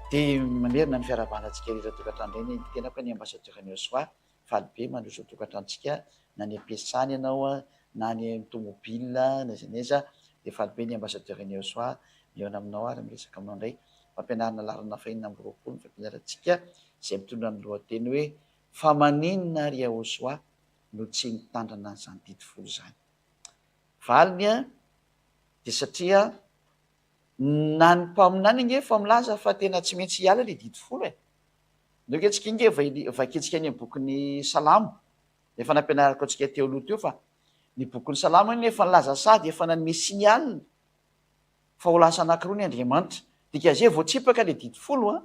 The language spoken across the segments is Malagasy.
Dia mamerina ny fiarahabana antsika rehetra tokantrano indray ny tenako ny ambassadeur ny Osoa. Faly be mandroso ny tokantranontsika na any am-piasana ianao na any amin'ny tomobile na aiza na aiza dia faly be ny ambassadeur ny Osoa mihaona aminao ary miresaka aminao indray. Fampianarana laharana faha-26 ny fampianarantsika izay mitondra ny lohateny hoe Fa maninona ary Yahosoa no tsy mitandrina an'izany didy folo izany? Valiny dia satria na ny mpaminany ange efa milaza fa tena tsy maintsy hiala ilay didy folo e! Ndao ange tsika ange vakintsika any amin'ny bokin'ny Salamo, efa nampianariko antsika teo aloha teo fa ny bokin'ny Salamo anie efa nilaza sady efa nanome signal fa ho lasa anankiroa ny Andriamanitra. Dikan'izay voatsipaka ilay didy folo an!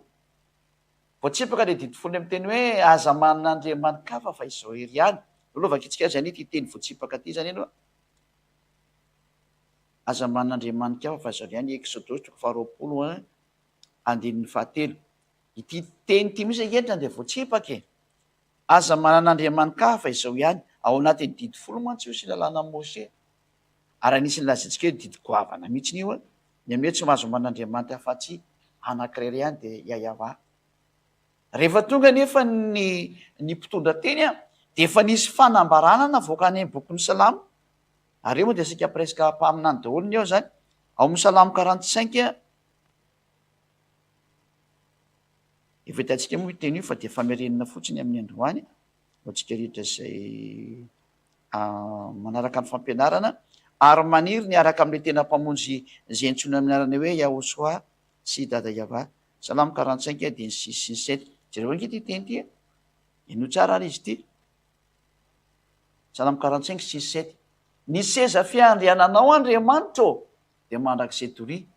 Voatsipaka ilay didy folo miteny hoe aza manana andriamani-kafa fa izao irery ihany. Aloha vakintsika azy anie ity teny voatsipaka ity izany aloha. Aza manana andriamani-kafa fa izao irery ihany, Eksodosy toko faharoapolo andininy fahatelo. Ity teny ity mihitsy ange dia voatsipaka e. Aza manana andriamani-kafa fa izao ihany. Ao anatin'ny didy folo mantsy io sy lalànan'i Mose. Ary anisan'ny lazaintsika hoe didy goavana mihitsy io. Ny amin'ny hoe tsy mahazo manana andriamanitra afa-tsy anankiray irery ihany dia Yahweh. Rehefa tonga anefa ny ny mpitondra teny dia efa nisy fanambarana navoaka any amin'ny bokin'ny Salamo. Ary io moa dia saika presque mpaminany daholo ny ao izany. Ao amin'ny Salamo 45, efa hitantsika moa io teny io fa dia famerenana fotsiny amin'ny androany ho antsika rehetra izay manaraka ny fampianarana ary maniry ny hiaraka amin'ilay tena Mpamonjy izay antsoina amin'ny anarana hoe Yahoshuah sy Dada Yavah. Salamo 45 andininy six sy ny sept. Jereo ange ity teny ity e. Henoy tsara ary izy ity. Salamo 45 six sept. Ny seza fiandriananao Andriamanitra ô dia mandrakizay doria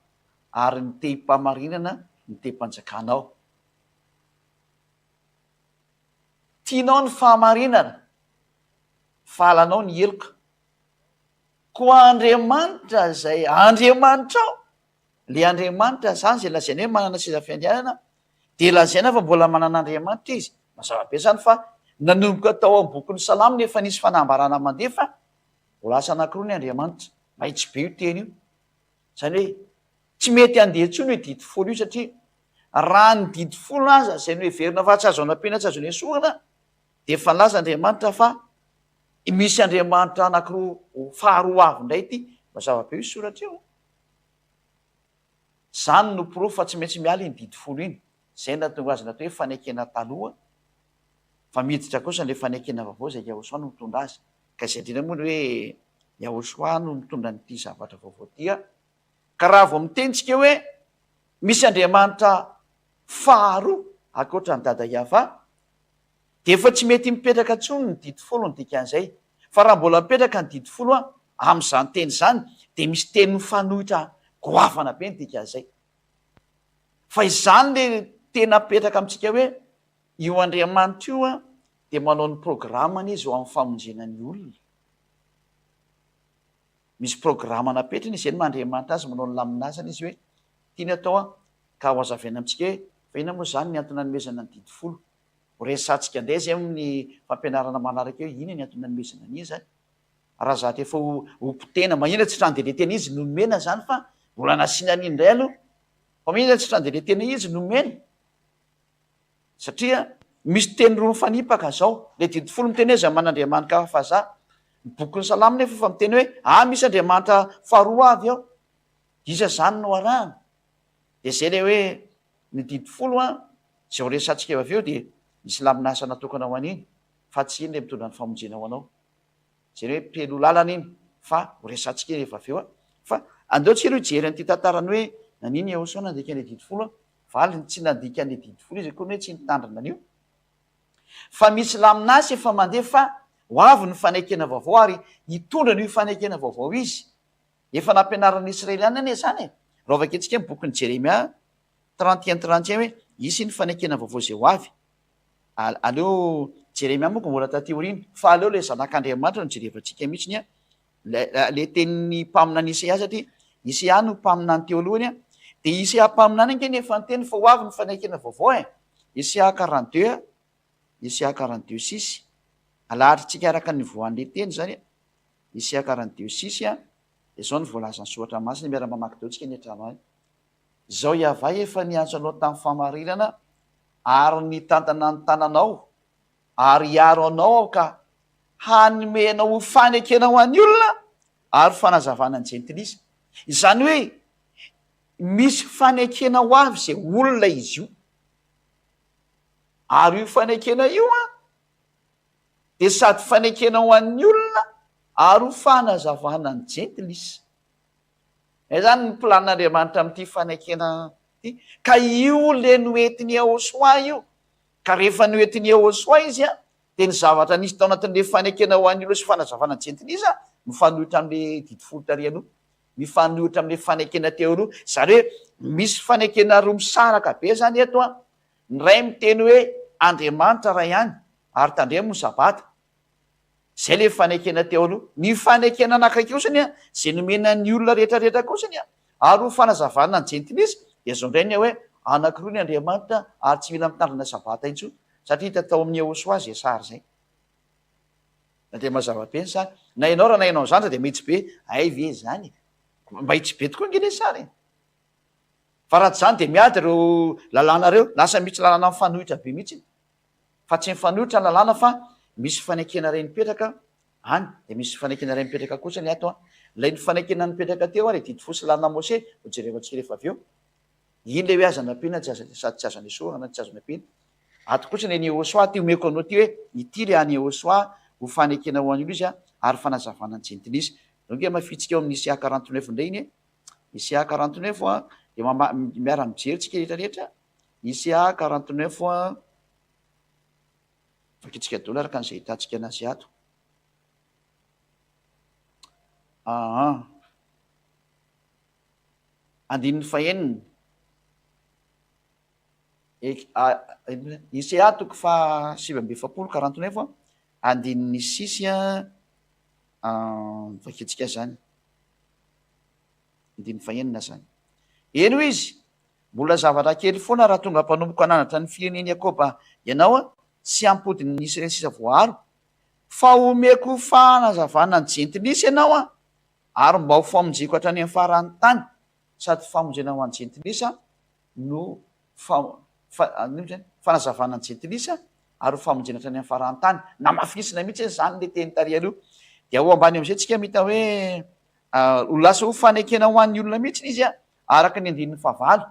ary ny tehim-pahamarinana ny tehim-panjakanao. Tianao ny fahamarinana, fa halanao ny heloka. Koa Andriamanitra izay Andriamanitrao, ilay Andriamanitra izany izay lazaina hoe manana seza fiandrianana, dia lazaina fa mbola manana Andriamanitra izy. Mazava be izany fa nanomboka tao amin'ny bokin'ny Salamo no efa nisy fanambarana mandeha fa ho lasa anankiroa ny Andriamanitra. Mahitsy be io teny io. Izany hoe tsy mety handeha intsony io didy folo io satria raha ny didy folo aza izay noheverina fa tsy azo anampiana tsy azo nesorina dia efa nilaza Andriamanitra fa misy Andriamanitra anankiroa faharoa avy indray ity. Mazava be io soratra io. Izany no porofo fa tsy maintsy miala iny didy folo iny. Izay nahatonga azy natao hoe fanekena taloha fa miditra kosa ilay fanekena vaovao izay Yahoshuah no mitondra azy. Ka izay indrindra moa ny hoe Yahoshuah no mitondra an'ity zavatra vaovao ity an. Ka raha vao miteny tsika hoe misy Andriamanitra faharoa ankoatra an'i Dada Yavah dia efa tsy mety mipetraka intsony ny didy folo ny dikan'izay. Fa raha mbola mipetraka ny didy folo an, amin'izany teny izany dia misy teny mifanohitra goavana be ny dikan'izay. Fa izany le tena apetraka amintsika hoe io Andriamanitra io an dia manao ny programany izy ho amin'ny famonjena ny olona. Misy programa napetrany izy, izay no maha Andriamanitra azy, manao ny laminasany izy hoe tiany atao an, ka ho azavaina amintsika hoe fa inona moa izany ny antony nanomezana ny didy folo. Ho resahantsika indray izay amin'ny fampianarana manaraka eo, inona ny antony nanomezana an'iny izany. Raha zatra efa ho ho potehina, maninona tsy trano de le tena izy no nomena izany fa mbola nasiana an'iny indray aloha. Fa maninona tsy trano de le tena izy no nomena? Satria misy teny roa mifanipaka zao. Le didy folo miteny hoe za man'Andriamanitra fa za. Ny bokin'ny salamo nefa efa miteny hoe ah misy Andriamanitra faharoa avy ao. Iza zany no arahana? De zay le hoe ny didy folo an, zay ho resahantsika eo avy eo dia misy lamin'asa natokana ho an'iny fa tsy iny le mitondra ny famonjena ho anao. Zay le hoe pelo lalana iny fa ho resahantsika iny rehefa avy eo an. Fa andeo tsika aloha hijery an'ity tantaran'ny hoe nanino Yahoshuah nandika an'ilay didy folo an. Valiny, tsy nandika an'ilay didy folo izy akory hoe tsy nitandrina an'io. Fa misy lamin'asa efa mandeha fa ho avy ny fanekena vaovao ary hitondra an'io fanekena vaovao izy. Efa nampianarin'ny Israeliana anie izany e! Raha vakintsika ny bokin'i Jeremia 31 31 hoe hisy ny fanekena vaovao izay ho avy. Aleo Jeremia moa mbola taty aoriana fa aleo ilay zanak'Andriamanitra no jerevantsika mihitsy an. Ilay tenin'ny mpaminany Isaia satria Isaia no mpaminany teo alohany an. Dia Isaia mpaminany ange no efa niteny fa ho avy ny fanekena vaovao e. Isaia 42, Isaia 42 six. Alahatritsika araka ny voan'ilay teny izany an. Isaia 42 six an. Dia izao no voalazan'ny soratra masina, miara-mamaky daholo tsika any an-trano any. Izao Iavah efa niantso anao tamin'ny fahamarinana ary nitantana ny tananao ary hiaro anao Aho ka hanome anao ho fanekena ho an'ny olona ary ho fanazavana ny jentilisa. Izany hoe misy fanekena ho avy izay olona izy io. Ary io fanekena io an, dia sady fanekena ho an'ny olona ary ho fanazavana ny jentilisa. Izay izany ny planin'Andriamanitra amin'ity fanekena ity. Ka io le noentin'i Yahoshuah io. Ka rehefa noentin'i Yahoshuah izy an, dia ny zavatra nisy tao anatin'ilay fanekena ho an'ny olona sy fanazavana ny jentilisa, mifanohitra amin'ilay didy folo tary aloha. Mifanohitra amin'ilay fanekena teo aloha. Izany hoe misy fanekena roa misaraka be izany eto an. Ny iray miteny hoe Andriamanitra iray ihany, ary tandremo ny sabata. Izay ilay fanekena teo aloha. Ny fanekena anankiray kosany an, izay nomena ny olona rehetra rehetra kosany an, ary ho fanazavana ny jentilisa, dia izao indray ny hoe anankiroa ny Andriamanitra ary tsy mila mitandrina sabata intsony, satria hita tao amin'ny Yehosua izay sary izay. Na dia mazava be ny sary. Na ianao raha naheno an'izany dia mahitsy be, hay ve izany e? Mahitsy be tokoa ange ilay sary e! Fa raha tsy izany dia miady ireo lalàna ireo, lasa misy lalàna mifanohitra be mihitsy. Fa tsy mifanohitra ny lalàna fa misy fanekena iray mipetraka any, dia misy fanekena iray mipetraka kosa ny ato an. Ilay nifanekena nipetraka teo ary didy fo sy lalàna Mose ho jerevantsika rehefa avy eo. Iny ilay hoe aza nampiana tsy aza sady tsy azo nesorina tsy azo nampiana. Ato kosa ny an'i Yehosua ity omeko anao ity hoe ity ilay an'i Yehosua ho fanekena ho an'olo izy ary fanazavana ny jentilisa. Donc hamafintsika ao amin'ny Isaia 49 indray iny e. Isaia 49 an, dia miara-mijery tsika rehetra rehetra. Isaia 49 an, vakintsika daholo araka an'izay ahitantsika anazy ato. Aa. Andininy fahenina. Isaia toko faha 49, 49 an, andininy six an, vakintsika zany. Andininy fahenina zany. Eny hoy izy, mbola zavatra kely foana raha tonga mpanompoko hananatra ny firenen'i Jakoba ianao sy hampody ny Israely sisa voaaro, fa homeko fanazavana ny jentilisa ianao ary mba ho famonjeko hatrany amin'ny faran'ny tany, sady famonjena ho an'ny jentilisa no fanazavana ny jentilisa ary ho famonjena hatrany amin'ny faran'ny tany. Namafisina mihitsy izany ilay teny tary aloha. Dia ao ambany amin'izay tsika mahita hoe ho lasa ho fanekena ho an'ny olona mihitsy izy araka ny andininy fahavalo.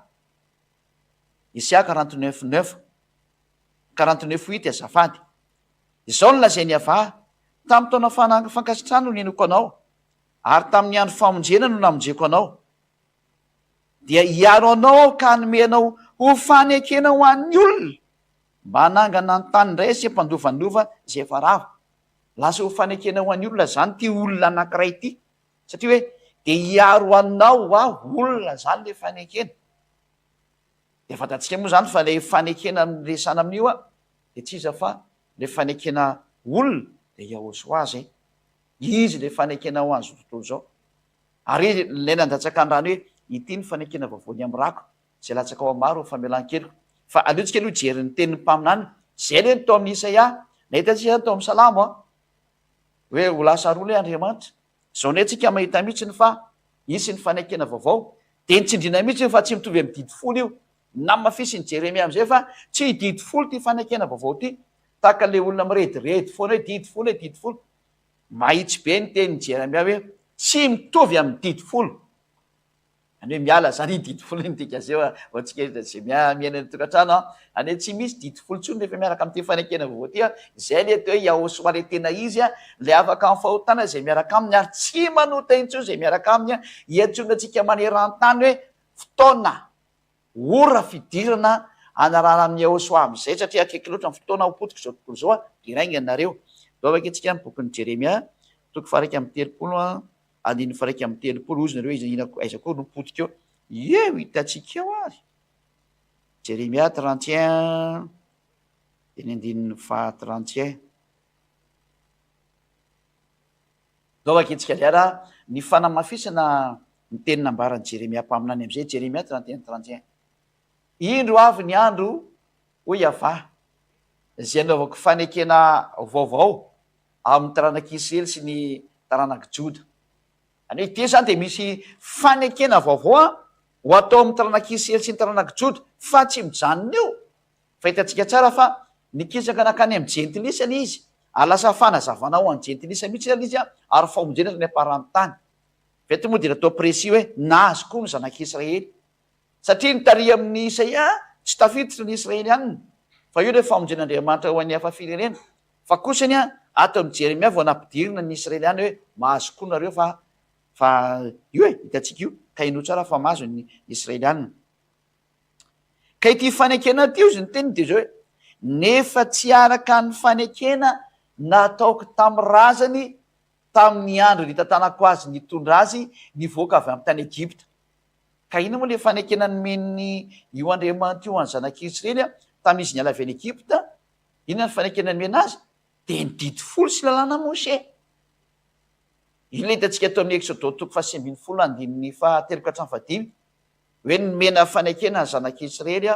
Isaia 49 neuf, 49 huit azafady. Izao no lazain'i Yavah, Tamin'ny taona fankasitrahana no ninoako anao, ary tamin'ny andro famonjena no namonjeko anao. Dia hiaro anao aho ka hanome anao ho fanekena ho an'ny olona, mba hanangana ny tany indray sy hampandovanova izay efa rava. Lasa ho fanekena ho an'ny olona izany ity olona anankiray ity, satria hoe dia hiaro anao aho, olona izany ilay fanekena. Dia fantatsika moa izany fa ilay fanekena resahana amin'io dia tsy iza fa ilay fanekena olona, dia Yahoshuah izay. Izy ilay fanekena ho an'izao tontolo izao. Ary izy ilay nandatsaka ny rany hoe, Ity ny fanekena vaovao ny amin'ny rako, izay latsaka ho maro ho famelan-keloka. Fa aleontsika aloha hijery ny tenin'ny mpaminany. Izay aloha ny tao amin'ny Isaia. Nahita antsika izany tao amin'ny Salamo an, hoe ho lasa roa ilay Andriamanitra. Izao indray tsika mahita mihitsy ny fa hisy ny fanekena vaovao. Dia nitsindriana mihitsy fa tsy mitovy amin'ny didy folo io. Namafisin'i Jeremia amin'izay fa tsy didy folo ity fanekena vaovao ity. Tahaka ilay olona mirediredy foana hoe didy folo e, didy folo. Mahitsy be ny tenin'i Jeremia hoe tsy mitovy amin'ny didy folo. Izany hoe miala izany iny didy folo iny dika izay ho antsika rehetra izay miaina any an-tokantrano an. Izany hoe tsy misy didy folo intsony rehefa miaraka amin'ity fanekena vaovao ity an. Izay ilay atao hoe Yahoshuah ilay tena izy an, ilay afaka amin'ny fahotana izay miaraka aminy ary tsy manota intsony izay miaraka aminy an. Iantsoana antsika maneran-tany hoe fotoana Ora fidirana anarahana amin'i Yehosua amin'izay satria akaiky loatra ny fotoana ho potika izao tontolo izao dia rainga nareo. Vavaka antsika ny bokin'i Jeremia toko faha 31 andininy faha 31 hozy nareo iza ina aiza koa no potika eo. Eo hitantsika eo ary. Jeremia 31 dia ny andininy faha 31. Ndao vakintsika indray ary ny fanamafisana ny teny nambaran'i Jeremia mpaminany amin'izay, Jeremia 31 31. Indro avy ny andro, hoy Yavah, izay hanaovako fanekena vaovao amin'ny taranak'i Israely sy ny taranak'i Joda. Izany hoe ity izany dia misy fanekena vaovao. Ho atao amin'ny taranak'i Israely sy ny taranak'i Joda, fa tsy mijanona eo. Fa hitantsika tsara fa nikisaka nankany amin'ny Jentilisa ilay izy, ary lasa fanazavana ho an'ny Jentilisa mihitsy ilay izy, ary famonjena hatrany am-paran'ny tany. Fa eto moa dia natao précis hoe nahazo koa ny zanak'i Israely. Satria ny tary amin'i Isaia tsy tafiditra ny Israelianina, fa io ilay famonjen'Andriamanitra ho an'ny hafa firenena. Fa kosa anie ato amin'i Jeremia vao nampidirina ny Israeliana hoe mahazo koa nareo fa fa io e, hitantsika io, ka henoy tsara fa mahazo ny Israelianina. Ka ity fanekena ity hozy ny teniny dia izao hoe, nefa tsy araka ny fanekena nataoko tamin'ny razany tamin'ny andro nitantanako azy nitondra azy nivoaka avy amin'ny tany Egypta. Ka inona moa ilay fanekena nomen'ny io Andriamanitra io an'ny zanak'Israely tamin'izy niala avy any Egypta? Inona ny fanekena nomena azy? Dia ny didy folo sy lalàna Moshe. Io ilay hitantsika ato amin'ny Eksodo toko faha-19 andininy fahatelo ka hatramin'ny fahadimy, hoe nomena fanekena ny zanak'Israely,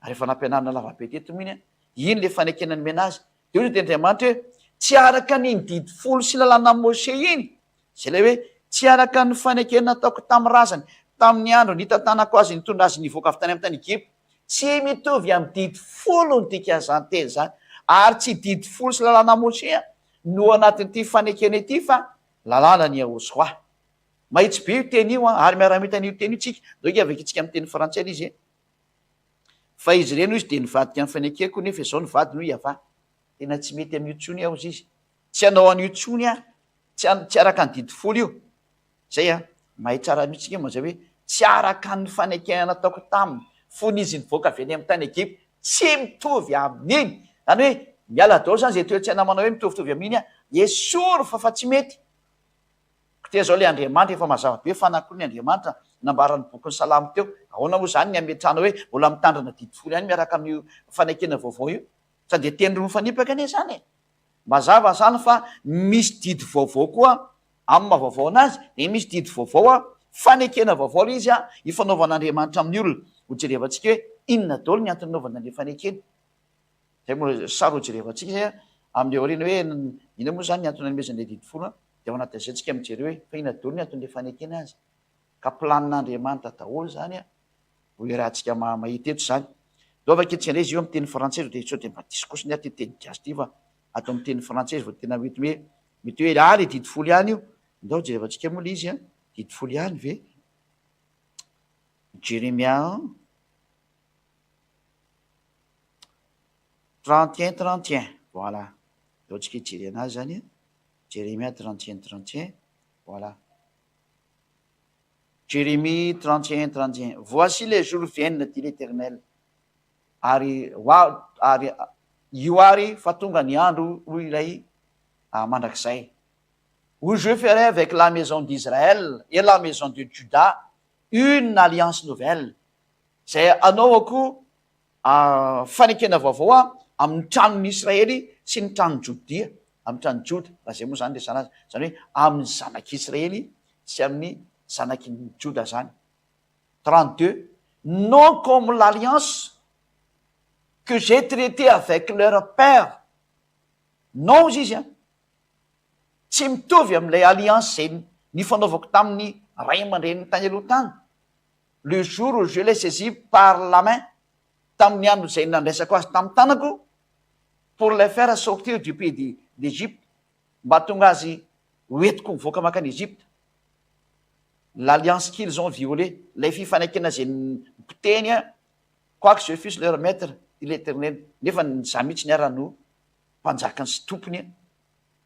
ary efa nampianarina lavabe teto moa iny, iny ilay fanekena nomena azy. Dia hoy ny tenin'Andriamanitra hoe, tsy araka an'iny didy folo sy lalàna Moshe iny, izay ilay hoe tsy araka ny fanekena nataoko tamin'ny razany, tamin'ny andro nitantanako azy nitondra azy nivoaka avy tany amin'ny tany Egypta. Tsy mitovy amin'ny didy folo ny dikan'izany teny izany, ary tsy didy folo sy lalàna Moshe no anatin'ity fanekena ity fa lalàna ny Yahoshuah. Mahitsy be io teny io an, ary miara-mita an'io teny io tsika. Ndao ange avakintsika amin'ny teny frantsay ilay izy e. Fa izy ireny hoy izy dia nivadika ny fanekeko nefa izao ny vadiny hoy Yavah. Tena tsy mety amin'io intsony aho hozy izy. Tsy hanao an'io intsony aho. Tsy tsy araka ny didy folo io. Zay an. Mahay tsara mihitsy tsika mazay hoe tsy araka ny fanekena nataoko taminy fony izy nivoaka avy any amin'ny tany Egypta. Tsy mitovy amin'iny. Zany hoe miala daholo zany izay toe-tsaina manao hoe mitovitovy amin'iny an. Esory fa fa tsy mety. Koa zao le Andriamanitra efa mazava be fa na koa ny Andriamanitra nambaran'ny bokin'ny Salamo teo. Ahoana moa zany ny hametrahana hoe mbola mitandrina didy folo ihany miaraka amin'io fanekena vaovao io? Sa dia teny roa mifanipaka anie zany e! Mazava zany fa misy didy vaovao koa amin'ny maha vaovao anazy dia misy didy vaovao a, fanekena vaovao ilay izy a, ifanaovan'Andriamanitra amin'ny olona. Hojerevantsika hoe inona daholo ny antony nanaovana an'ilay fanekena. Zay moa sary hojerevantsika izay a, amin'ny aoriana hoe inona moa zany ny antony nanomezana ilay didy folo a, dia ao anatin'izay tsika mijery hoe fa inona daholo ny anton'ilay fanekena azy. Ka planin'Andriamanitra daholo izany a, ho iarahantsika mahita eto izany. Ndao vakintsika indray izy io amin'ny teny frantsay sao dia sao dia mba diso kosa ny ahy ity teny gasy ity fa ato amin'ny teny frantsay izy vao tena mety hoe mety hoe ah ilay didy folo ihany io. Ndao jerevantsika moa ilay izy a, didy folo ihany ve? Jeremia 31 31 voilà. Ndao tsika hijery anazy izany a. Jeremia 31 31 voilà. Jérémie 31 31 Voici les jours viennent, dit l'Éternel, ary ho ary io ary fa tonga ny andro, hoy ilay mandrakizay, où je ferai avec la maison d'Israël et la maison de Juda une alliance nouvelle, izay hanaovako fanekena vaovao aho amin'ny tranon'i Israely sy ny tranon'i Jodia, amin'ny tranon'i Joda, raha izay moa izany resahana azy, izany hoe amin'ny zanak'i Israely sy amin'ny zanak'i Joda izany. 32, Non comme l'alliance que j'ai traitée avec leur père, non hozy izy an, tsy mitovy amin'ilay alliance izay nifanaovako tamin'ny ray aman-dreniny tany aloha tany, le jour où je l'ai saisi par la main, tamin'ny andro izay nandraisako azy tamin'ny tanako, pour les faire sortir du pays d'Egypte, mba hahatonga azy ho entiko mivoaka mankany Egypte. L'alliance qu'ils ont violée, ilay fifanekena izay nipotehiny, quoique je fusse leur maître, dit l'Eternel, nefa izaho mihitsy ny ara no mpanjakany sy tompony,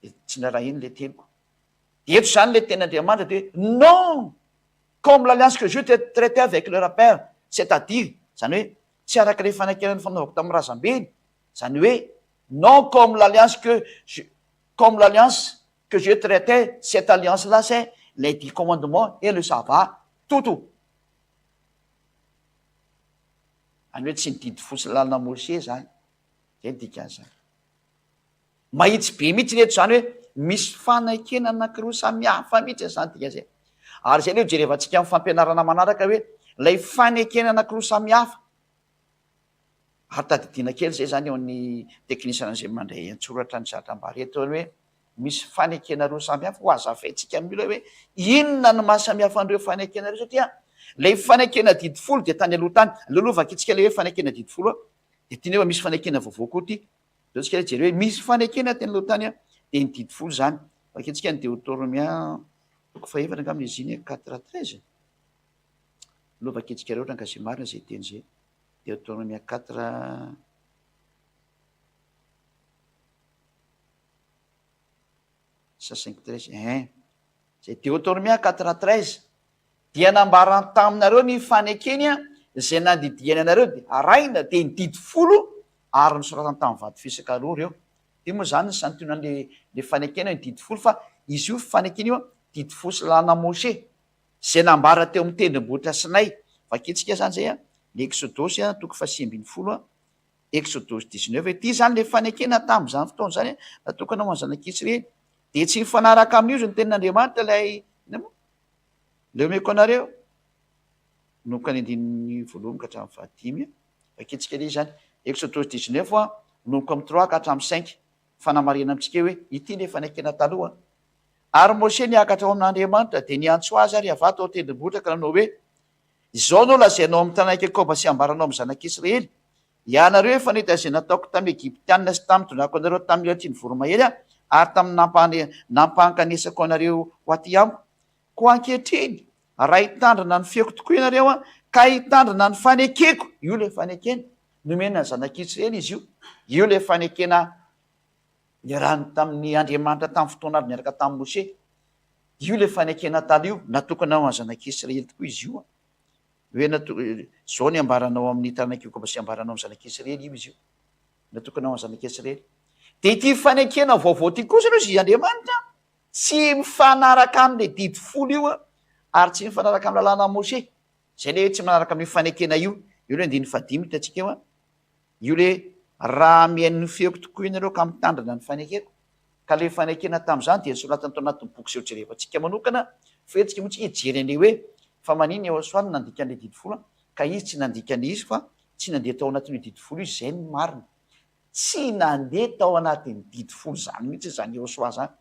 dia tsy narahiny ilay teniko. Dia eto izany ilay tenin'Andriamanitra dia hoe, non! Comme l'alliance que je traitais avec leur père, c'est à dire, izany hoe tsy araka ilay fanekena nifanaovako tamin'ny razambeny, izany hoe non comme l'alliance que je, comme l'alliance que je traitais, cette alliance là c'est les dix commandements et le sabbat, toto. Izany hoe tsy ny didy fo sy lalana Moshe izany, izay ny dikan'izany. Mahitsy be mihitsy ny eto izany hoe misy fanekena anankiroa samihafa mihitsy izany dikan'izay. Ary izay aloha jerevantsika amin'ny fampianarana manaraka hoe ilay fanekena anankiroa samihafa. Ary tadidiana kely izay izany eo amin'ny teknisiana izay mandray an-tsoratra ny zavatra ambara eto hoe misy fanekena roa samihafa ho hazavaintsika amin'ny olona hoe inona no maha samihafa an'ireo fanekena ireo satria Ilay fanekena didy folo dia tany aloha tany. Aleo aloha vakintsika ilay hoe fanekena didy folo a. Dia tiana hoe misy fanekena vaovao koa ity. Aleo tsika hijery hoe misy fanekena teny aloha tany a, dia ny didy folo izany. Vakintsika ny Deotoromia toko fahefatra angamba izy iny, quatre treize. Aleo vakintsika ireo ohatra izay marina izay teny izay. Deotoromia quatre. Sa cinq treize, ein. Izay Deotoromia quatre treize. Dia nambarany taminareo ny fanekeny izay nandidiany anareo dia arahina, dia ny didy folo ary nosoratany tamin'ny vato fisaka roa ireo. Ity moa izany ny santionan'ilay ilay fanekena ny didy folo fa izy io fanekena io didy folo sy lalàna Moshe izay nambara teo amin'ny tendrombohitra Sinay. Vakintsika izany izay ny Eksodosy toko fahasivy 12, Eksodosy dix-neuf. Ity izany ilay fanekena tamin'izany fotoana izany natokana ho an'ny zanak'Israely. Dia tsy mifanaraka amin'io izy ny tenin'Andriamanitra ilay inona moa? Leo omeko anareo, manomboka ny andininy voalohany ka hatramin'ny fahadimy. Vakintsika ilay izy izany. Eksodosy dix-neuf, manomboka amin'ny trois ka hatramin'ny cinq. Fanamarihana amintsika hoe ity ilay fanekena taloha. Ary Moshe niakatra ao amin'Andriamanitra, dia niantso azy ary Yavah tao an-tendrombohitra ka nanao hoe, Izao no lazainao amin'ny taranak'i Jakoba sy ambaranao amin'ny zanak'Israely, Ianareo efa nahita izay nataoko tamin'ny Egyptiana sy tamin'ny nitondrako anareo tamin'ny elatry ny voromahery aho, ary tamin'ny nampankanesako anareo ho aty amiko. Koa ankehitriny, raha hitandrina ny feoko tokoa ianareo, ka hitandrina ny fanekeko, io ilay fanekena, nomena ny zanak'Israely izy io, io ilay fanekena niarahany tamin'ny Andriamanitra tamin'ny fotoana avy niaraka tamin'i Moshe, io ilay fanekena taloha io, natokana ho an'ny zanak'Israely tokoa izy io. Hoe nato, izao ny ambaranao amin'ny taranak'i Jakoba sy ambaranao amin'ny zanak'Israely io izy io. Natokana ho an'ny zanak'Israely. Dia ity fanekena vaovao ity kosa aloha izy Andriamanitra, Tsy mifanaraka amin'ilay didy folo io ary tsy mifanaraka amin'ny lalàna Moshe. Izay ilay hoe tsy manaraka amin'io fanekena io. Io ilay andininy fahadimy hitantsika eo an. Io ilay raha mihaino ny feoko tokoa ianareo ka mitandrina ny fanekeko. Ka ilay fanekena tamin'izany dia nosoratana tao anatin'ny boky izay hojerevantsika manokana. Fa eto moa tsika hijery an'ilay hoe fa maninona Yehosua no nandika an'ilay didy folo ka izy tsy nandika an'ilay izy fa tsy nandeha tao anatin'io didy folo io izy. Izay no marina. Tsy nandeha tao anatin'ny didy folo izany mihitsy izany Yehosua izany.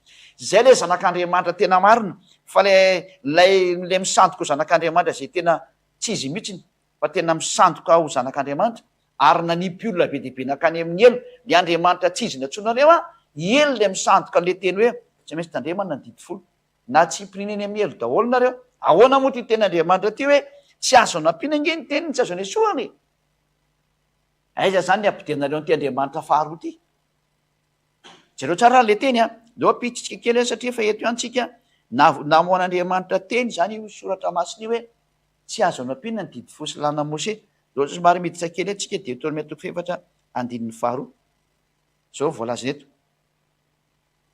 Izay ilay zanak'Andriamanitra tena marina, fa ilay ilay ilay misandoka ho zanak'Andriamanitra izay tena tsy izy mihitsy fa tena misandoka ho zanak'Andriamanitra ary nanipy olona be dia be nankany amin'ny helo, ilay Andriamanitra tsy izy nantsoinareo an, i Ely ilay misandoka an'ilay teny hoe tsy maintsy tandremana ny didy folo. Na tsy himpirina eny amin'ny helo daholo nareo. Ahoana moa ity tenin'Andriamanitra ity hoe tsy azo anampiana ange ny teniny, tsy azo anesorana e? Aiza izany ny ampidiranareo an'ity Andriamanitra faharoa ity? Jereo tsara ary le teny a! Ndao ampiditsika kely any satria efa eto ihany tsika. Namoan'Andriamanitra teny izany io soratra masina io hoe tsy azo anampiana ny didy fo sy lalàna Moshe. Ndao somary miditra kely eto tsika, Deoteronomia toko fahefatra andininy faharoa. Izao no voalazany eto.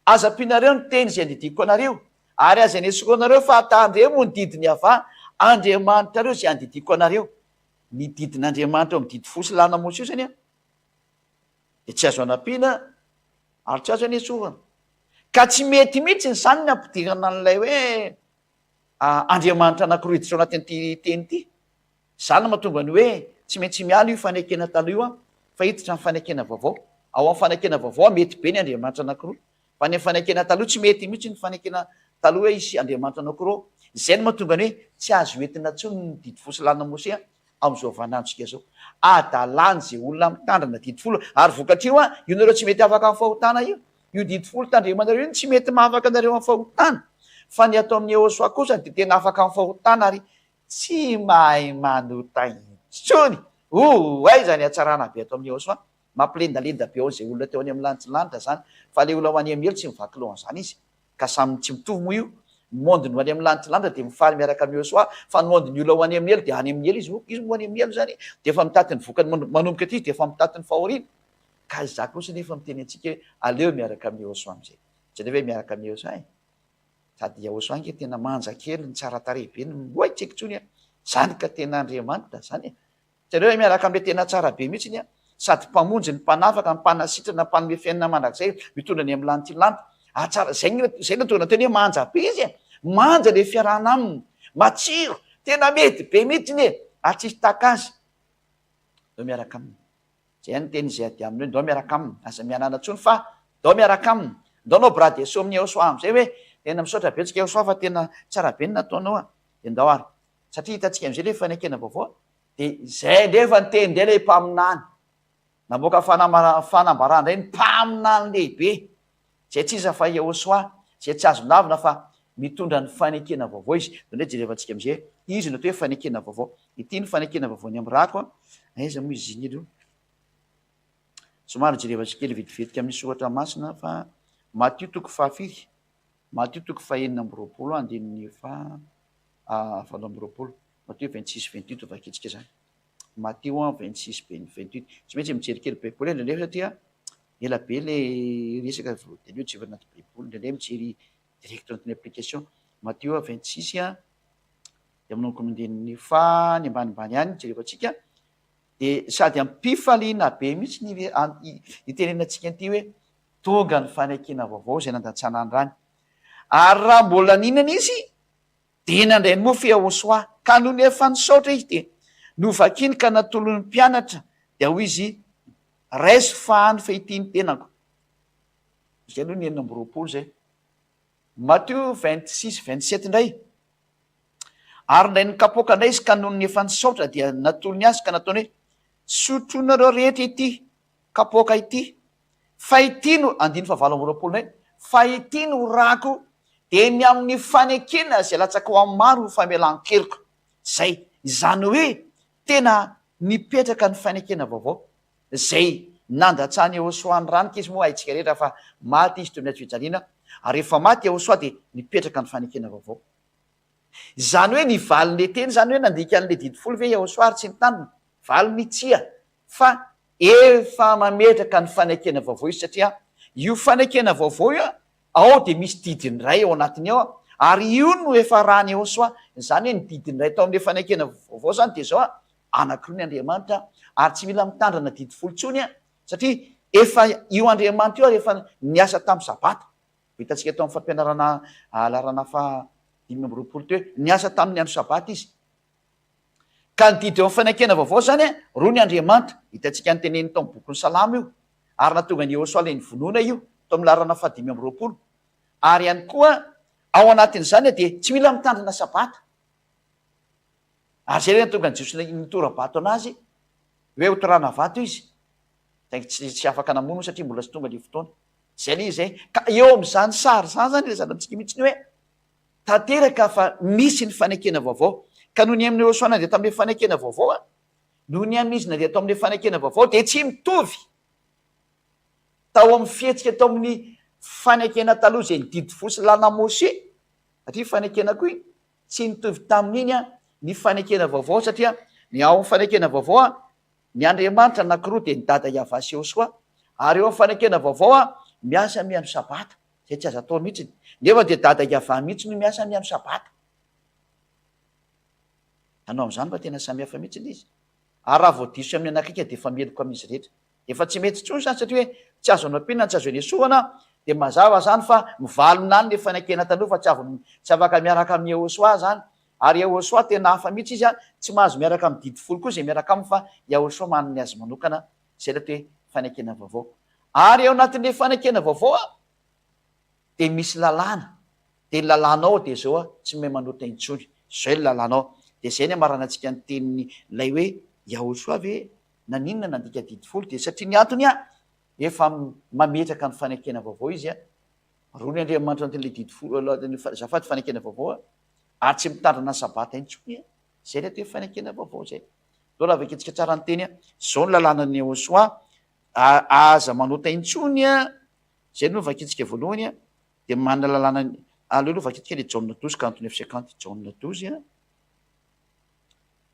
Aza ampianareo ny teny izay andidiako anareo, ary aza anesoronareo fa tandremo ny didin'i Yavah Andriamanitrareo izay andidiako anareo. Ny didin'Andriamanitra eo amin'ny didy fo sy lalàna Mosesy anie dia tsy azo anampiana ary tsy azo anesorana. Ka tsy mety mihitsy izany ny ampidirana an'ilay hoe Andriamanitra anankiroa hiditra ao anatin'ity teny ity. Izany no mahatonga ny hoe tsy maintsy miala io fanekena taloha io fa hiditra amin'ny fanekena vaovao. Ao amin'ny fanekena vaovao mety be ny Andriamanitra anankiroa. Fa ny amin'ny fanekena taloha tsy mety mihitsy ny fanekena taloha hoe hisy Andriamanitra anankiroa ao. Izay no mahatonga ny hoe tsy azo entina intsony ny didy folo sy lalàna Mosea amin'izao vaninandrontsika izao. Adalàna izay olona mitandrina didy folo ary vokatr'io io nareo tsy mety afaka amin'ny fahotana io. Io didy folo tandremanareo io no tsy mety mahafaka anareo amin'ny fahotana. Fa ny atao amin'ny Yehosua kosa dia tena afaka amin'ny fahotana ary tsy mahay manota intsony. Ooh aiza ny hatsarana be ato amin'ny Yehosua. Mampilendalenda be ao izay olona teo any amin'ny lanitra lanitra zany fa le olona ho any amin'ny helo tsy mivaky loha an'izany izy ka samy tsy mitovy moa io, ny monde ny ho any amin'ny lanitra lanitra dia mifaly miaraka amin'i Yehosua fa ny monde ny olona ho any amin'ny helo dia any amin'ny helo izy moa izy moa any amin'ny helo zany dia efa mitaty ny vokany manomboka aty izy dia efa mitaty ny fahoriana ka izaho kosa nefa miteny antsika hoe aleo miaraka amin'i Yehosua amin'izay jereo hoe miaraka amin'i Yehosua e sady Yehosua ange tena manja kely ny tsara tarehy be ny oay tsy haiko intsony a zany ka tena Andriamanitra zany e Jereo e, miaraka amin'ilay tena tsara be mihitsy ny sady mpamonjy, ny mpanafaka, ny mpanasitrana, ny mpanome fiainana mandrakizay, mitondra ny amin'ny lantilanta. Ah, tsara, izay no, izay no tonga teny hoe manja be izy e! Manja ilay fiarahana aminy, matsiro, tena mety be mihitsy e! Ary tsisy tahaka azy. Ndao miaraka aminy. Izay ihany ny teny izay ady aminy hoe ndao miaraka aminy, aza mianana intsony fa ndao miaraka aminy. Ndao hanao bras de saut amin'i Yehosua amin'izay hoe, tena misaotra betsaka Yehosua fa tena tsara be ny nataonao a! Dia ndao ary. Satria hitantsika amin'izay ilay fanekena vaovao, dia izay indray efa niteny indray ilay mpaminany. Namoaka fanambarana indray ny mpaminany lehibe, izay tsy iza fa Yehosua, izay tsy azo lavina fa mitondra ny fanekena vaovao izy. Dia indray jerevantsika amin'izay, izy no atao hoe fanekena vaovao. Ity ny fanekena vaovao ny amin'ny rako. Aiza moa izy iny aloha? Somary jerevantsika kely vetivetika amin'ny soratra masina fa Matio toko fahafiry? Matio toko fahenina amby 20 andininy faha 28. Matio 26 28 vakintsika izany. Matio 26 28. Tsy maintsy mijery kely baiboly indraindray satria ela be le resaka vao dia aleo jerena anaty baiboly, indraindray mijery direct anatin'ny application. Matio 26 dia manomboka amin'ny andininy faha ny ambanimbany ihany jerevantsika. Dia sady am-pifaliana be mihitsy ny itenenantsika an'ity hoe tonga ny fanekena vaovao izay nandatsana ny rany. Ary raha mbola nihinana izy dia nandray ny mofo Yehosua, ka nony efa nisaotra izy dia novakiny ka natolony ny mpianatra, dia hoy izy, Raiso fahano fa ity ny tenako. Izay aloha ny 26 izay. Matio 26, 27 indray. Ary indray nikapoka indray izy ka nony efa nisaotra dia natolony azy ka nataony hoe, Sotroinareo rehetra ity kapoaka ity, fa ity no, andininy fahavalo amby 20 indray, fa ity no rako, dia ny amin'ny fanekena izay latsaka ho amin'ny maro ho famelan-keloka. Izay, izany hoe tena nipetraka ny fanekena vaovao. Izay nandatsahan'i Yehosua ny rany, izy moa haintsika rehetra fa maty izy teo amin'ny hazofijaliana, ary rehefa maty Yehosua dia nipetraka ny fanekena vaovao. Izany hoe ny valin'ilay teny izany hoe nandika an'ilay didy folo ve Yehosua ary tsy nitandrina? Valiny tsia, fa efa mametraka ny fanekena vaovao izy satria io fanekena vaovao io ao dia misy didiny iray ao anatiny ao ary io no efa ràn'i Yehosua, izany hoe ny didiny iray tao amin'ilay fanekena vaovao izany dia izao, Anankiroa ny Andriamanitra ary tsy mila mitandrina didy folo intsony satria efa io Andriamanitra io ary efa niasa tamin'ny sabata. Hitantsika tao amin'ny fampianarana laharana faha 25 teo hoe niasa tamin'ny andro sabata izy. Ka ny didy eo amin'ny fanekena vaovao izany, roa ny Andriamanitra. Hitantsika noteneniny tao amin'ny bokin'ny Salamo io ary nahatonga an'i Yehosua ilay nivonoana io tao amin'ny laharana faha 25. Ary ihany koa ao anatin'izany dia tsy mila mitandrina sabata. Ary zay ve no tonga ny Jiosy nitora-bato anazy hoe ho torahana vato izy? Saingy tsy tsy afaka namono satria mbola tsy tonga le fotoana. Zay le izy zay. Ka eo amin'izany sary izany zany ilazana amintsika mihitsy ny hoe tanteraka fa misy ny fanekena vaovao. Ka noho ny amin'i Yehosua nandeha tamin'ilay fanekena vaovao an, noho ny amin'izy nandeha tao amin'ilay fanekena vaovao dia tsy mitovy tao amin'ny fihetsika tao amin'ny fanekena taloha izay ny didy folo sy lalàna Moshe, satria fanekena koa iny, Tsy nitovy tamin'iny ny fanekena vaovao satria ny ao amin'ny fanekena vaovao ny Andriamanitra anankiroa dia ny Dada Yavah sy Yehosua ary eo amin'ny fanekena vaovao miasa mihaino sabata izay tsy azo atao mihitsiny nefa dia Dada Yavah mihitsy no miasa mihaino sabata. Hanao amin'izany fa tena samihafa mihitsy ilay izy. Ary raha vao diso amin'ny anakika dia efa meloka amin'izy rehetra. Efa tsy mety intsony izany satria hoe tsy azo anampiana, tsy azo anesorana, dia mazava izany fa mivalona any ilay fanekena taloha fa tsy avy tsy afaka miaraka amin'i Yehosua izany. Ary Yehosua tena hafa mihitsy izy an, tsy mahazo miaraka amin'ny didy folo koa izay miaraka aminy fa Yahosua manana ny azy manokana, izay ilay atao hoe fanekena vaovao. Ary ao anatin'ilay fanekena vaovao an, dia misy lalàna, dia ny lalàna ao dia izao an, tsy mahay manota intsony, izay ny lalàna ao. Dia izay ny amaranantsika ny tenin'ilay hoe Yahosua ve Naninona nandika didy folo dia satria ny antony a, efa mametraka ny fanekena vaovao izy a, rony Andriamanitra anatin'ilay didy folo, azafady fanekena vaovao a, ary tsy mitandrina ny sabata intsony a, zay ilay atao hoe fanekena vaovao zay. Ndao raha vakintsika tsara ny teny a, zao ny lalànan'i Yehosua, aza manota intsony a, zay no vakintsika voalohany a, dia manana lalàna, aleo aloha vakintsika ilay Jaona 12 49 50, Jaona 12 a.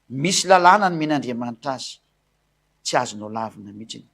Misy lalàna nomen'Andriamanitra azy, tsy azonao lavina mihitsiny.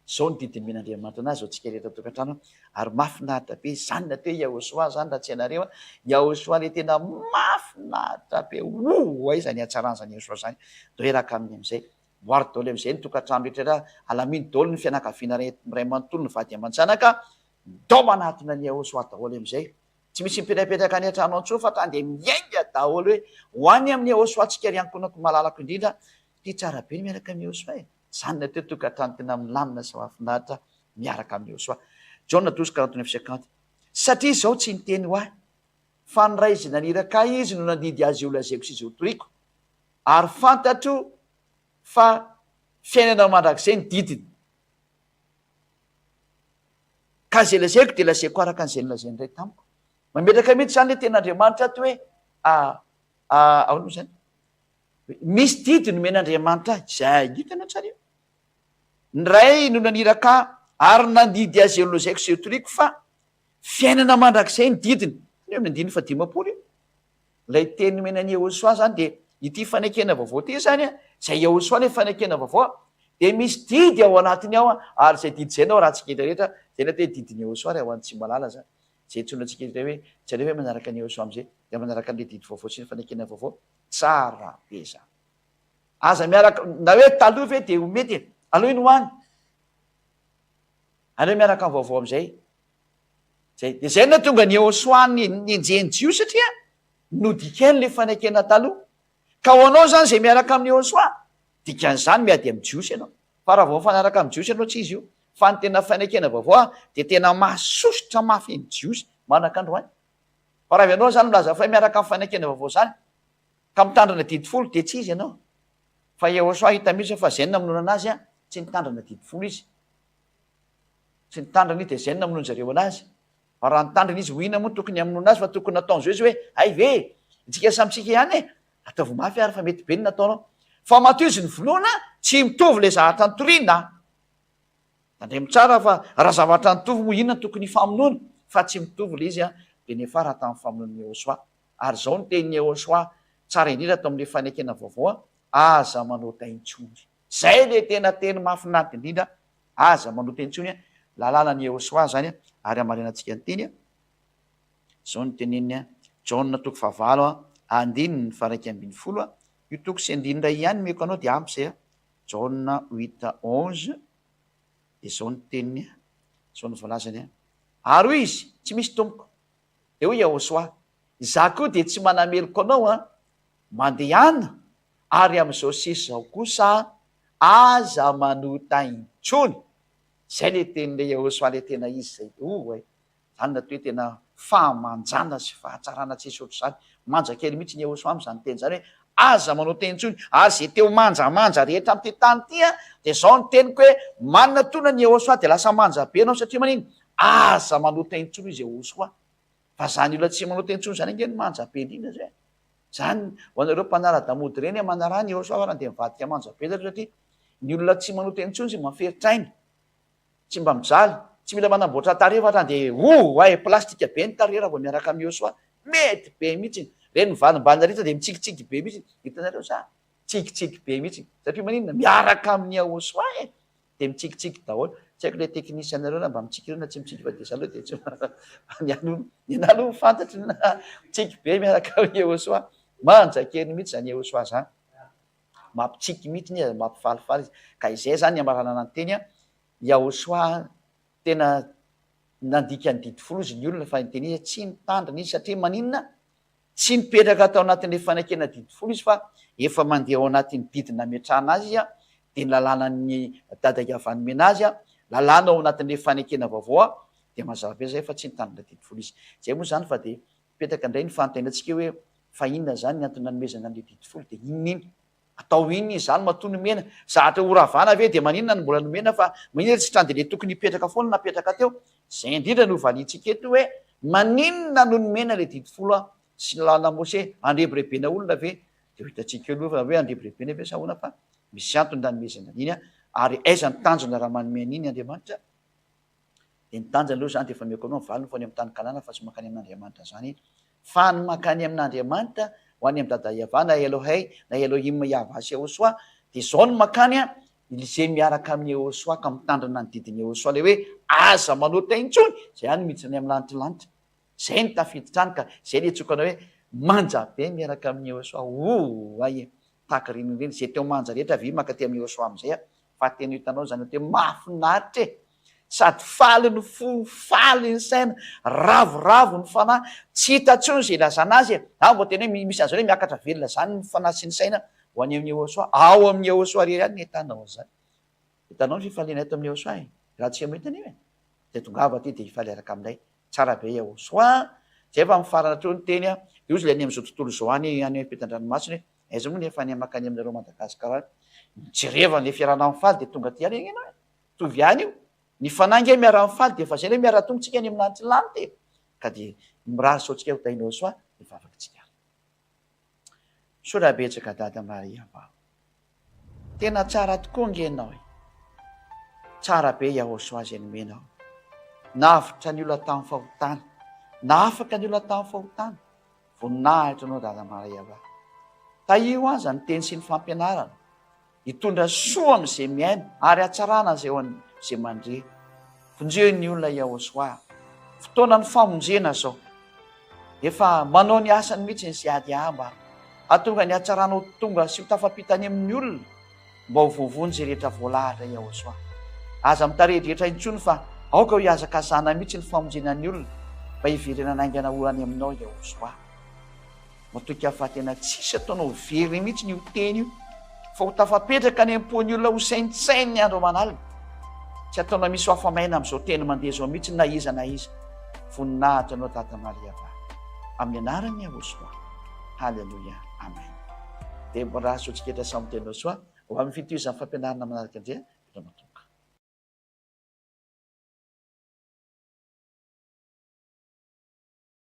Izao ny didy nomen'Andriamanitra anazy ho antsika rehetra an-tokantrano, ary mahafinaritra be izany ny atao hoe Yahoshuah izany raha tsy ianareo an, Yahoshuah ilay tena mahafinaritra be, oh aiza ny hatsaran'izany Yahoshuah izany, ndao hiaraka aminy amin'izay, amboary daholo amin'izay ny tokantrano rehetra rehetra, alamino daholo ny fianakaviana iray manontolo, ny vady aman-janaka, ndao manatona an'i Yahoshuah daholo amin'izay. Tsy misy mipetrapetraka any an-trano intsony fa tonga dia miainga daholo hoe ho any amin'i Yehosua tsika ry ankohonako malalako indrindra. Ty tsara be ny miaraka amin'i Yehosua e! Izany ny atao hoe tokantrano tena milamina sy mahafinaritra miaraka amin'i Yehosua. Jaona 12 49 50 Satria izao tsy niteny ho ahy, fa ny Ray izay naniraka ahy Izy no nandidy azy holazaiko sy izay hotoriko. Ary fantatro fa fiainana mandrakizay ny didiny. Ka izay lazaiko dia lazaiko araka an'izay nolazain'ny Ray tamiko. Mametraka mihitsy izany ilay tenin'Andriamanitra ato hoe, ahoana moa izany? Misy didy nomen'Andriamanitra ahy. Izay hitanao tsara io. Ny Ray no naniraka ahy ary nandidy azy eo lazaiko sy eo toriko fa fiainana mandrakizay ny didiny. Eo amin'ny andininy fahadimampolo io. Ilay teny nomena an'i Yehosua izany dia ity fanekena vaovao ity izany, izay Yehosua ilay fanekena vaovao, dia misy didy ao anatiny ao, ary izay didy izay no arahantsika rehetra rehetra, izay ilay atao hoe didin'i Yehosua raha ho an'ny tsy mahalala izany, izay antsoina antsika indray hoe tsy aleo ve manaraka an'i Yehosua amin'izay, dia manaraka an'ilay didy vaovao sy ny fanekena vaovao, tsara be izany. Aza miaraka, na hoe taloha ve dia ho mety e, aleo iny ho any, aleo miaraka amin'ny vaovao amin'izay. Zay. Dia zay no nahatonga an'i Yehosua nenjehin'ny Jiosy satria nodikainy ilay fanekena taloha. Ka ho anao izany izay miaraka amin'i Yehosua, dikan'izany miady amin'ny Jiosy ianao. Fa raha vao mifanaraka amin'ny Jiosy ianao tsy izy io. Fa ny tena fanekena vaovao dia tena mahasosotra mafy ny Jiosy manak'androany. Fa raha ianao izany milaza fa miaraka amin'ny fanekena vaovao izany ka mitandrina didy folo dia tsy izy ianao. Fa Yehosua hita mihitsy fa izay no namonoana anazy, tsy nitandrina didy folo izy. Tsy nitandrina izy dia izay no namonoan zareo anazy. Fa raha nitandrina izy ho inona moa no tokony hamonoana azy fa tokony nataon'izao izy hoe hay ve e! Itsika samy tsika ihany e! Ataovy mafy ary fa mety be ny nataonao. Fa matoa izy novonoina tsy mitovy ilay zavatra nitoriana a! Tandremo tsara fa raha zavatra nitovy moa inona no tokony hifamonoana fa tsy mitovy ilay izy a! Dia niafara tamin'ny famonoan'i Yehosua. Ary izao no tenin'i Yehosua tsara indrindra ato amin'ilay fanekena vaovao a! Aza manota intsony. Zay le tena teny mahafinaritra indrindra, aza manota intsony a, lalàna ny Yehosua zany a, ary hamarinantsika ny teny a, zao no teneniny a, Jaona toko fahavalo a, andininy faha 11 a, io toko sy andininy iray ihany omeko anao dia ampy zay a, Jaona huit onze, dia zao no teniny a, zao no voalazany a, ary hoy izy, tsy misy tompoko, dia hoy Yehosua, izaho koa dia tsy manameloka anao a, mandehana Ary amin'izao sisa izao kosa, aza manota intsony. Izay ilay tenin'ilay Yehosua ilay tena izy izay. Oay! Izany no atao hoe tena fahamanjana sy fahatsarana tsisy ohatr'izany. Manja kely mihitsy ny Yehosua amin'izany teny izany hoe, aza manota intsony. Ary izay te ho manjamanja rehetra amin'ity tany ity an, dia izao no teniko hoe, manatona ny Yehosua dia lasa manja be ianao satria manino? Aza manota intsony hoy izy Yehosua. Fa zany olona tsy manota intsony zany ange no manja be indrindra zay e! Zany ho anareo mpanara-damody ireny e, manaraha ny Yehosua farany dia mivadika manja be zareo satria ny olona tsy manota intsony tsy mba miferitraina, tsy mba mijaly, tsy mila manamboatra tarehy fa dia oay plastika be ny tarehy raha vao miaraka amin'i Yehosua, mety be mihitsy, ireny mivalimbalina rehetra dia mitsikitsiky be mihitsy, hitanareo sa? Mitsikitsiky be mihitsy, satria maninona? Miaraka amin'i Yehosua e! Dia mitsikitsiky daholo. Tsy haiko ilay technicien-nareo na mba mitsiky ireo na tsy mitsiky fa dia za aloha dia tsy ny aloha ny anah aloha fantatro na mitsiky be miaraka amin'i Yehosua. Manja kely mihitsy izany Yehosua izany. Mampitsiky mihitsy izy, mampifalifaly izy. Ka izay izany ny hamaranana ny teny an, Yahosua tena nandika ny didy folo izy ny olona fa ny teny izy tsy nitandrina izy satria maninona? Tsy nipetraka tao anatin'ilay fanekena didy folo izy fa efa mandeha ao anatin'ny didy nametrahana azy izy, dia ny lalànan'ny dada Yavah nomena azy, lalàna ao anatin'ilay fanekena vaovao, dia mazava be izay fa tsy nitandrina didy folo izy. Izay moa izany fa dia mipetraka indray ny fanontaniantsika hoe fa inona izany ny antony nanomezana an'ilay didy folo dia inona iny? Atao inona izany matoa nomena? Zahatra ho ravana ve dia maninona no mbola nomena fa maninona tsy trano dia le tokony hipetraka foana no napetraka teo? Izay indrindra no valiantsika eto hoe maninona no nomena le didy folo sy ny lalana Mose? Andrebirebena olona ve? Dia ho hitantsika eo aloha fa hoe andrebirebena ve sa ahoana fa misy antony nanomezana an'iny ary aiza ny tanjona raha manome an'iny Andriamanitra? Dia ny tanjona aloha izany dia efa omeko anao ny valiny fa any amin'ny tany Kanana fa tsy mankany amin'Andriamanitra izany fa ny mankany amin'Andriamanitra ho any amin'i Dada Yavah na Elohey na Elohim Yavah sy Yehosua dia izao no mankany an, izay miaraka amin'i Yehosua ka mitandrina ny didin'i Yehosua ilay hoe aza manota intsony, izay ihany no miditra any amin'ny lanitry lanitra, izay no tafiditra any ka izay ilay antsoiko anao hoe manja be miaraka amin'i Yehosua, oay e, tahaka ireny ireny, izay teo manja rehetra avia mankaty amin'i Yehosua amin'izay an. Fa tena hitanao izany hoe mahafinaritra e! Sady faly ny fo, faly ny saina, ravoravo ny fanahy, tsy hita intsony izay ilazana azy e! Za vao tena hoe misy an'izany hoe miakatra velona izany ny fanahy sy ny saina ho any amin'i Yehosua. Ao amin'i Yehosua irery ihany no ahitanao an'izany. Hitanao ny fifaliana eto amin'i Yehosua e! Raha tsy mahita an'io e! Dia tongava aty dia hifaly hiaraka aminay. Tsara be Yehosua a! Zay fa mifarana hatreo ny teny a! Dia hozy ilay any amin'izao tontolo izao any, any ampitan-dranomasina hoe. Aiza moa nefa any makany aminareo Madagascar any. Mijereva an'le fiarahana mifaly de tonga aty ihany ianao e. Mitovy ihany io. Ny fanahy nge miara mifaly de efa zay le miara tonga tsika any amin'ny lanitra lanitra e. Ka de mirary sao tsika ho tahinao soa ny vavaka tsika ary. Misaotra betsaka Dada Maria va. Tena tsara tokoa nge enao e. Tsara be Yahosoa izay nomenao. Navotra ny olona tamin'ny fahotana. Nahafaka ny olona tamin'ny fahotana. Voninahitra anao Dada Maria va. Tahio aza ny teny sy ny fampianarana. Hitondra soa amin'izay mihaino ary hatsarana izay ho an'izay mandre. Vonjeo ny olona Yahosoa. Fotoanan'ny famonjena izao. Efa manao ny asany mihitsy ny CADA mba hahatonga ny hatsarana ho tonga sy ho tafapita any amin'ny olona mba ho voavonjy izay rehetra voalahatra Yahosoa. Aza mitarehidrehitra intsony fa aoka ho hihazakazahana mihitsy ny famonjena ny olona mba hiverenana haingana ho any aminao Yahosoa. Matoky aho fa tena tsisy ataonao very mihitsy io teny io fa ho tafapetraka any am-pon'ny olona ho saintsaininy andro aman'alina. Tsy ataonao misy ho afa-maina amin'izao teny mandeha izao mihitsy na iza na iza. Voninahitra anao Dada Maria va. Amin'ny anaran'i Yahoshuah. Haleloia. Amen. Dia mirary soa antsika rehetra samy tena soa ho amin'ny fitohizan'ny fampianarana manaraka indray. Veloma tompoko.